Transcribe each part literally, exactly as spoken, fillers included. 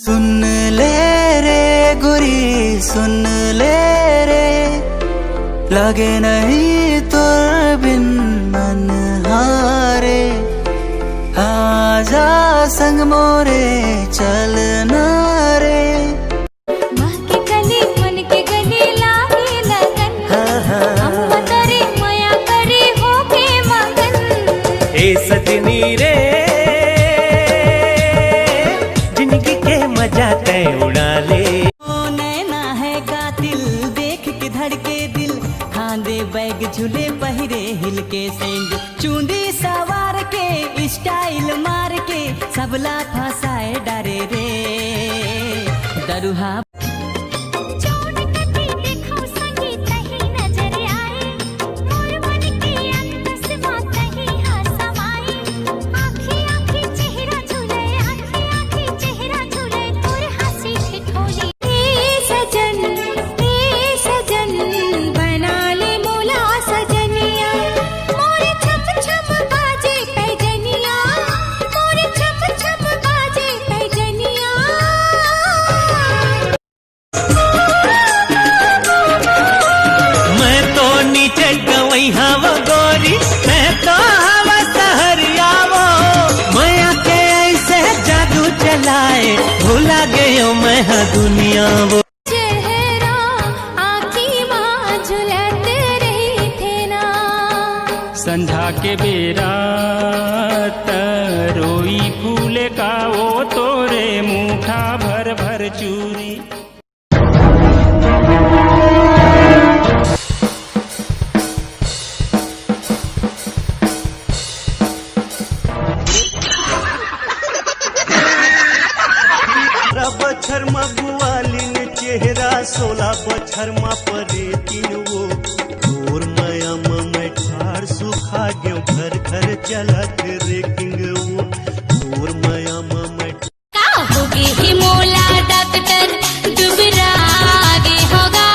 सुन ले रे गोरी, सुन ले रे, लगे नहीं तोर बिन मन हारे। आजा संग मोरे, चलना रे। महके कली मन के गली लागे लगन। हाँ, हाँ। हम तरे मया करे होके मगन। ए सजनी रे, जिंदगी के मजा तय उड़ा ले। ओ नैना है कातिल, देख के धड़के दिल, खांदे बैग झूले पहिरे हिल के सेंग, चूंदी सवार के स्टाइल मार के सबला फंसाए डरे रे दरुहा। मैं तो नीचे गवई हव गोरी, मैं तो हव सहरिया वो। मया के ऐसे जादू चलाए, भुला गयो मैं हा दुनिया वो। चेहरा आँखी मा झुलत रहिथे ना। संझा के बेरा तरोई फूले का वो तोरे मुठा भर भर चूरी। बारह बछर म बुआलिन चेहरा, सोलह बछर म परेतिन वो। तोर मया म मैं ठार सुखा गेव, घर घर चलत रेकिंग वो। तोर मया म मैं का होगे हे मोला डॉक्टर, दुबरा गे होगा।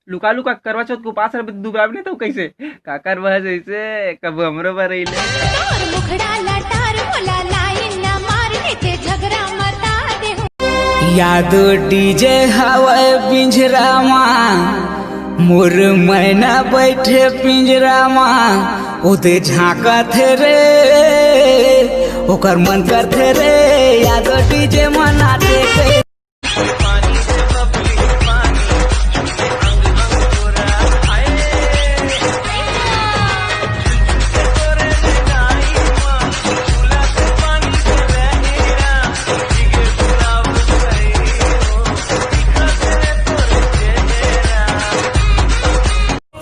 लुका लुका करवा चौथ के उपास रहबे त दुबराबे नहीं तो कैसे? का करबा जैसे कब हमरो बर रही ले। तोर मुखड़ा लटार मोला लाइन ना मार, नहीं ते झगड़ा मता दे हो। यादो डीजे हवय पिंजरा मा, मोर मैना बैठे पिंजरा मा, ओदे झांकत हे रे, ओकर मन करथे रे, यादो डीजे मा नाचे के।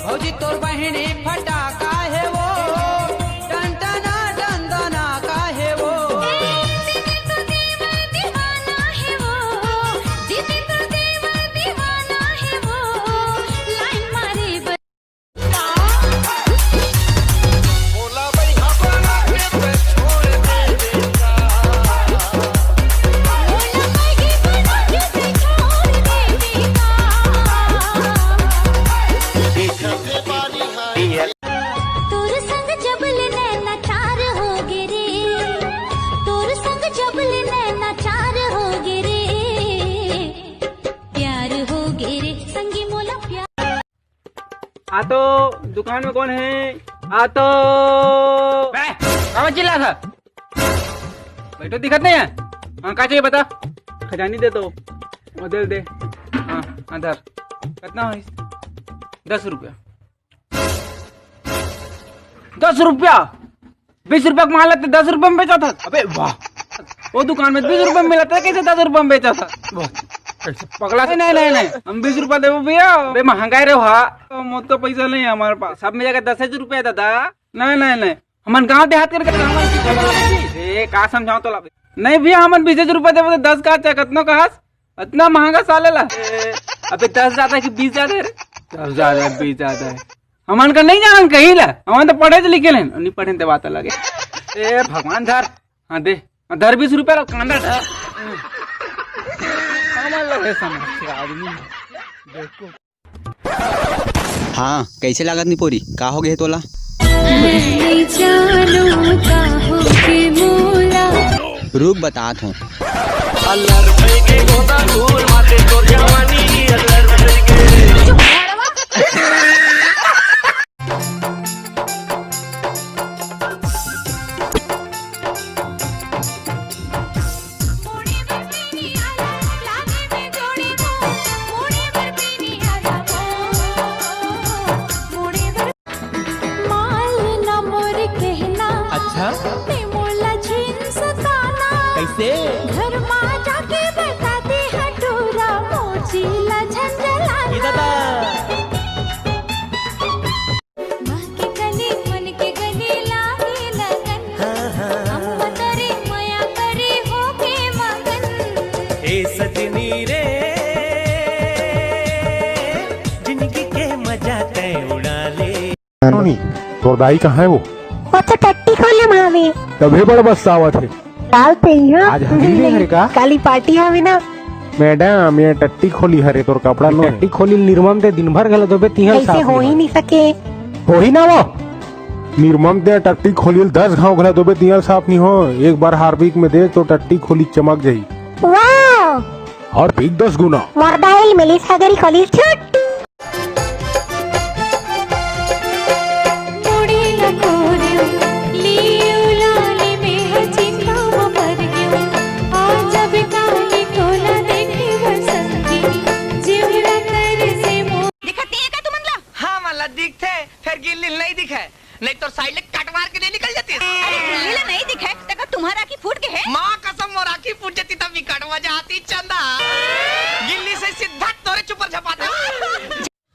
भौजी तोर बहिनी फटाका हे वो, टनटना टनटना का हे वो। ए, दीदी तो देवर दीवाना हे वो, दीदी तो देवर दीवाना हे वो, लाइन मारे बर। तोर संग जब ले नैना चार हो गे रे, तोर संग जब ले नैना चार हो गे रे, प्यार हो गे रे संगी मोला प्यार। आ तो दुकान में कौन है? आ तो बे, काबर चिल्लाथस? बैठो, दिखत नहीं है? हाँ, का चाहिए बता। खजानी दे तो। वो दे दे। हाँ, हाँ, धर। कितना है? दस रुपया। दस रुपया? बीस रुपया के माल लेते दस रुपया में बेचथस। अबे वाह। वो दुकान में बीस रुपया में मिलत हे, कैसे दस रुपया में बेचथस? वाह, कैसे पगला नहीं, नहीं, नहीं, नहीं, हम बीस रुपया देबो भैया। अबे महंगा हे रे, हाँ। तो मोर तो पैसा नहीं है हमारे पास, सब मिला के दस रुपया दादा। नहीं, नहीं, नहीं, हमन गांव देहात करके कमाई। ए, का समझाओ तो ला। नहीं भैया, हमन बीस रुपया देबो तो दस का चाहे कतनो कहस, इतना महंगा साले ला। ए, अबे दस ज्यादा कि बीस ज्यादा है रे? दस ज्यादा है, बीस ज्यादा है। हमन का नहीं जानन कहीं ला, हमन तो पढ़े से लिखे लेन, नहीं पढ़े ते बात अलग है। ए भगवान, धर, हाँ दे, हाँ, धर बीस रुपया ला, कांदा धर। हमन लोग है समस्या आदमी, देखो। हाँ, कैसे लागत निपोरी? का हो गे तोला? मैं नहीं जानू का हो गे मोला। रुक, बतात हूँ। अल्लर भई के गोंदा फूल माथे तोर जवानी, अल्लर भई के। माल न मोर कहना, अच्छा? ते मोला झिन सताना। कैसे? घर मा जाके बता दे हटूरा, मोची ला झंझलाना। ये दादा। महके कली मन के गले लागे लगन। हाँ, हाँ। हम तरे मया करे होके मगन। ए सजनी रे, जिंदगी के मजा तै उड़ा ले। नोनी, तोर दाई कहाँ हे वो? वो तो टट्टी खोली मा हे। तभे बड़ बस्सावत हे। काल ते इहाँ आज हगरी नहीं, नहीं, हरे का? काली पार्टी हवे ना। मैडम, ये टट्टी खोली हरे, तोर कपड़ा नो हे। टट्टी खोली ल निरमम ते दिन भर घलो धोबे, तिहाँ ल ऐसे साफ हो नहीं ही होय। नहीं सके। हो ही ना वो। निरमम ते टट्टी खोली ल दस घाव घलो धोबे, तिहाँ ल साफ नहीं होय। एक बार हार्पिक में देख तो टट्टी खोली चमक जाही। वाह! अउ भीग दस गुना। मोर दाई ल मिलिस हगरी खोली ल छूट। मुड़ी ल कोरेंव, लियो लाली में हर चिंता म पर गेंव। आ जब काली तोला देखे बर संगी, जिउरा तरसे मोर। दिखत नहीं हे का तुमन ला? हाँ, मन ला दिखथे, फेर गिल्ली ल नहीं दिखे। नहीं तो साइड ले कट मार के नहीं निकल जाती। अरे, गिल्ली ला नहीं दिखे, त का तुम्हार आँखी फूट गे हे? माँ कसम, मोर आँखी फूट जाती, तब भी कट मजा आती, चंदा। गिल्ली से सीधा तोरे चुपर झपाते।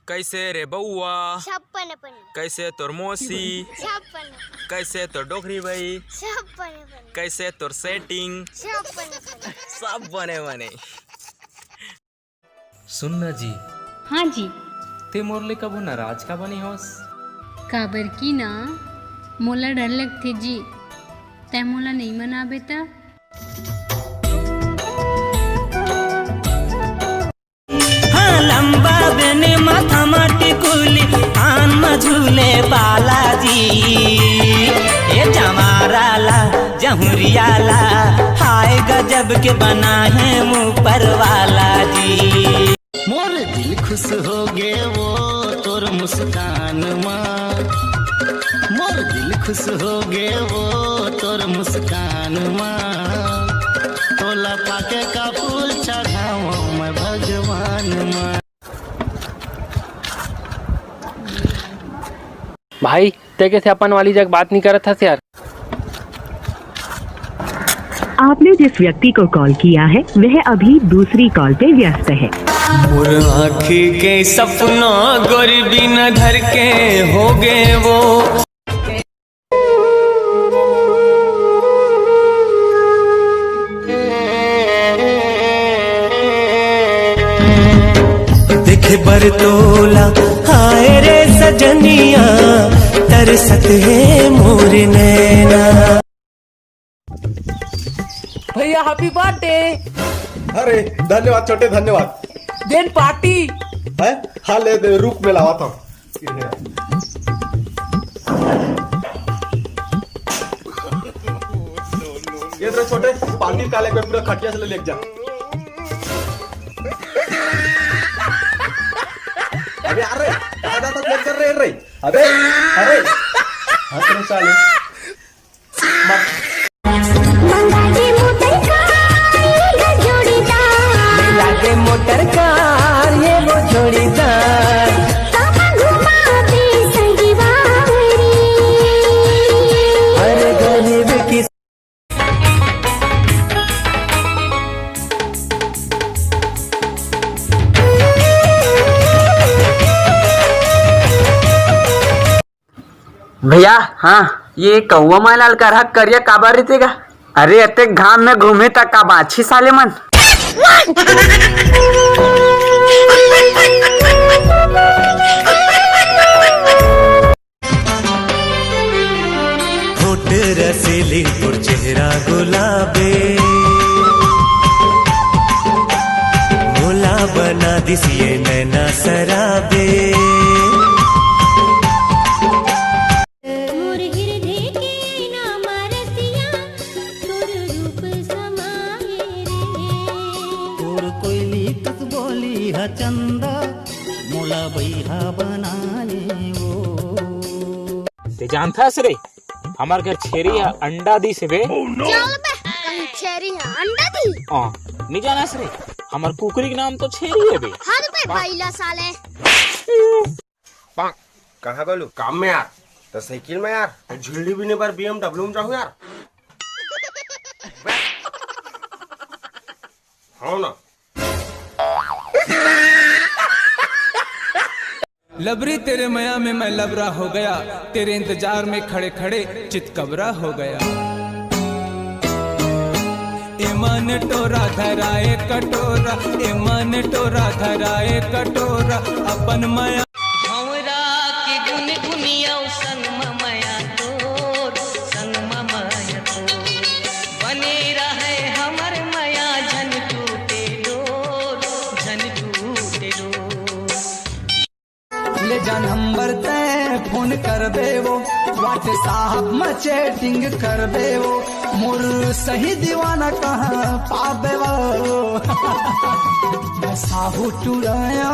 कैसे रे बउआ? छप्पन अपन। कैसे तोर मौसी? छप्पन। कैसे तोर डोकरी भाई? छप्पन अपन। कैसे तोर सेटिंग? छप्पन अपन। सब बने बने। सुन ना जी। हाँ जी। ते मोर ले कभू नाराज काबर नइ होस? काबर कि ना, मोला डर लगथे जी, तैं मोला नइ मनाबे त। हाँ, लंबा बेने माथा मा टिकुली, कान मा झूले बालाजी। ए जमारा ला, जहुरिया ला, हाय गजब के बना हे ऊपर वाला जी। मोर दिल खुश हो गे वो तोर मुस्कान मा, मोर दिल खुश हो गे वो तोर मुस्कान मा, तोला पाके का फूल चढ़ावों मैं भगवान मा। भाई, तैं कैसे अपन वाली जग बात नहीं करत हस यार? आपने जिस व्यक्ति को कॉल किया है, वह अभी दूसरी कॉल पे व्यस्त है। मोर आँखी के सपना गरीबी न धर के हो गे वो। देखे बर तोला, हाय रे सजनिया, तरसत हे मोर नैना। भैया, happy birthday। अरे, धन्यवाद छोटे, धन्यवाद। देन पार्टी। हैं? हाँ, ले दे, रुक, मैं लावत हूँ। ये तेरा छोटे, पार्टी काले कोई पूरा खटिया से ले लेके जा। अरे, अरे, दादा तो लेके जा रे, रे। अबे, अरे, हाँ, तेरे साले। मंगा दे मोटर कार, ये जोड़ीदार। मिला दे मोटर कार, ये वो जोड़ीदार। कामा घुमा दे संगवारी। अरे गरीब की भैया, हाँ, ये कौवा मन लाल करहा करिया काबर रहिथे गा? अरे, अतेक घाम में घूमे त का बाँचही साले मन? होठ रसीली तोर चेहरा गुलाबे, मोला बना दिस ये नैना सराबे। मोर हृदय के नाम रसिया, तोर रूप समाए रे। चंदा मोला बैहा बनाए वो। ते जानथस रे, हमर घर छेरी ह अंडा दिस हे बे। चल बे, कहीं छेरी ह अंडा दी? हाँ, नहीं जानस रे, हमर कुकरी के नाम तो छेरी हे बे। हद बे बैला साले। कहाँ गलू? काम में यार। तो साइकिल में यार, झिल्ली भी नहीं बार बीएमडब्ल्यू में जाहू यार। हाँ ना। लबरी तेरे मया में मैं लबरा हो गया, तेरे इंतजार में खड़े खड़े चितकबरा हो गया। ए मन टोरा धराए कटोरा, ए मन टोरा धराए कटोरा, अपन मया। भंवरा के गुनगुनियौ संग म मया तोर, संग म मया तोर। बने रहय हमर मया, झन टूटे डोर, झन टूटे डोर। ले जा नंबर ते फोन कर देवो, WhatsApp म चैटिंग कर देवो, मोर सही दीवाना कहाँ पाबे वो। मैं साहू टुराया।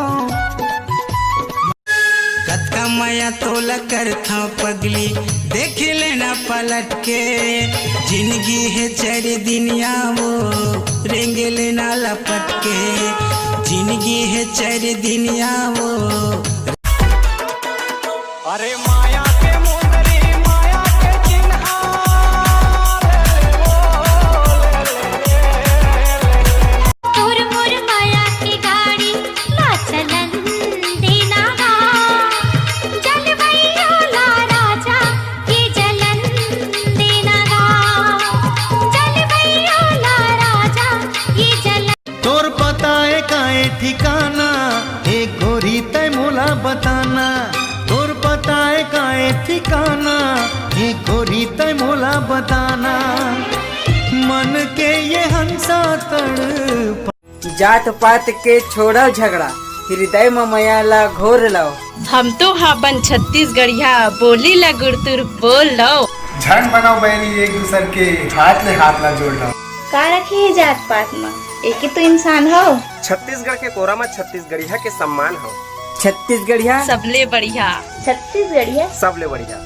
कतका मया तोला करथंव पगली, देख लेना पलट के। जिनगी हे चार दिन आवो, रेंगे लेना लपट के। जिनगी हे चार दिन आवो। अरे माया के मुंदरी, माया के चिन्हा। तोर मोर माया के गाड़ी ला चलन देना गा, जलवैया ला राजा ये जलन देना गा, जलवैया ला राजा ये जलन। तोर पता ए काए ठिकाना, ए गोरी तै मोला बताना। तोर पता ए काए ठिकाना, ए गोरी तै मोला बताना। मन के ये हंसा तड़ जात पात के छोड़व झगड़ा, हृदय म मया ला घोर लव। हम तो हाबन छत्तीसगढ़िया, बोली ला गुरतुर बोल लव। झन बनाव बैरी एक दूसर के, हाथ ले हाथ ला जोड़ लव। का रखे हे जात पात म, एके तो इंसान हव। छत्तीसगढ़ के कोरा म छत्तीसगढ़िया के सम्मान हव। छत्तीसगढ़िया सबले बढ़िया। छत्तीसगढ़िया सबले बढ़िया।